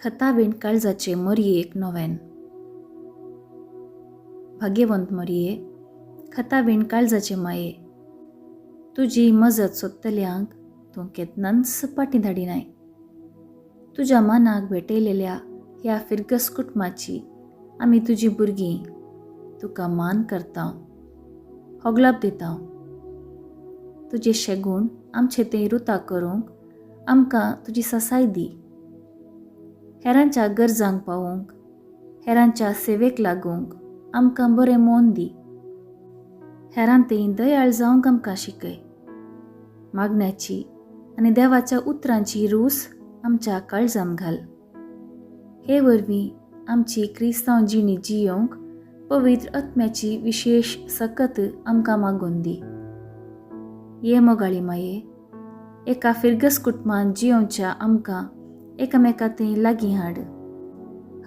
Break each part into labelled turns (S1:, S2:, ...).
S1: खतावीण काळजाचे मोरयेक नोवेन. भाग्यवंत मोरये, खतावीण काळजाचे माये, तुजी मजत सोदतल्यांक तूं केन्नाच फाटीं धाडिनाय. तुज्या मनाक भेटयलेल्या ह्या फिरगस कुटुंबाची आमी तुजी भुरगीं तुका मान करता, होगलाप दिता. तुजे शेगूण आमचे तें रुता करूंक आमकां तुजी सासाय दी. हेरांच्या गरजांक पावोवंक, हेरांच्या सेवेक लागूंक आमकां बरें मन दी. हेरां थंय दयाळ जावंक आमकां शिकय. मागण्याची आनी देवाच्या उतरांची रूच आमच्या काळजान घाल. हे वरवीं आमची क्रिस्तांव जिणी जियोवंक पवित्र आत्म्याची विशेश सकत आमकां मागून दी. ये मोगाळी माये, एका फिरगस कुटुंबान जियोवच्या आमकां एकामेका थंय लागीं हाड.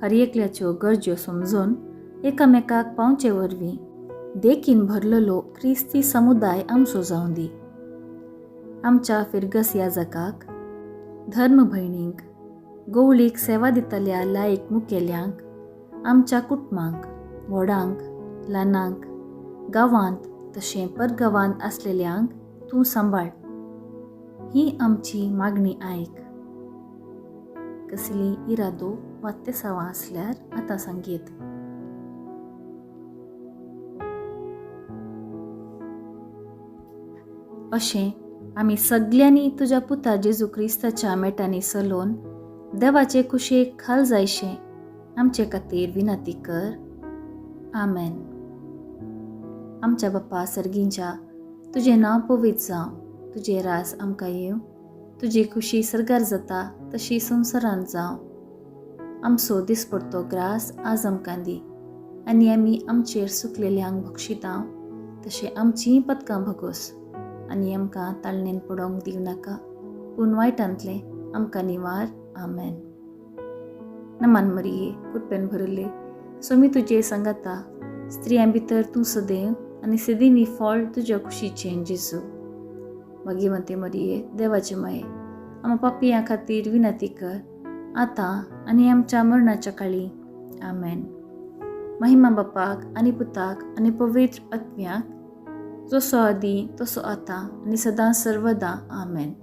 S1: हर एकल्याच्यो गरज्यो समजून एकामेकाक पावचे वरवीं देखीन भरलेलो क्रिस्ती समुदाय आमचो जावं दी. आमच्या फिरगस याजकाक, धर्म भयणींक, गोवळीक सेवा दितल्या लायक मुखेल्यांक, आमच्या कुटुंबांक, व्हडांक, ल्हानांक, गांवांत तशें परगांवांत आसलेल्यांक तूं सांबाळ. ही आमची मागणी आयक. कसली इरादो वा तेसावां आसल्यार आतां सांगयेत. अशें आमी सगल्यांनी तुज्या पुता जेजू क्रिस्ताच्या मेटांनी सलोवन देवाचे कुशेक खाल जायशें आमचे खातीर विनंती कर. आमेन. आमच्या बाप्पा सर्गींच्या, तुजें नांव पवित्र जावं, तुजें राज आमकां येवं, तुजी खुशी सर्गार जाता तशी संवसारांत जावं. आमचो दिसपडतो ग्रास आज आमकां दी आनी आमी आमचेर सुकलेल्यांक बक्षितां तशें आमचींय पदकां भोगोस आनी आमकां ताळणेन पडोवंक दिवं नाका, पूण वायटांतलें आमकां निवार. आमेन. नमान मरिये, कृपेन भरिल्ले, स्वामी तुजे सांगाता, स्त्रियां भितर तूं सदैव आनी सदींवी फळ तुज्या कुशीचें जेजू. भाग्यवंती मरिये, देवाचे माये, आमकां पापयां खातीर विनंती कर, आतां आनी आमच्या मरणाच्या काळी. आमेन. महिमा बापाक आनी पुताक आनी पवित्र आत्म्याक, जसो आदी तसो आतां आनी सदां सर्वदां. आमेन.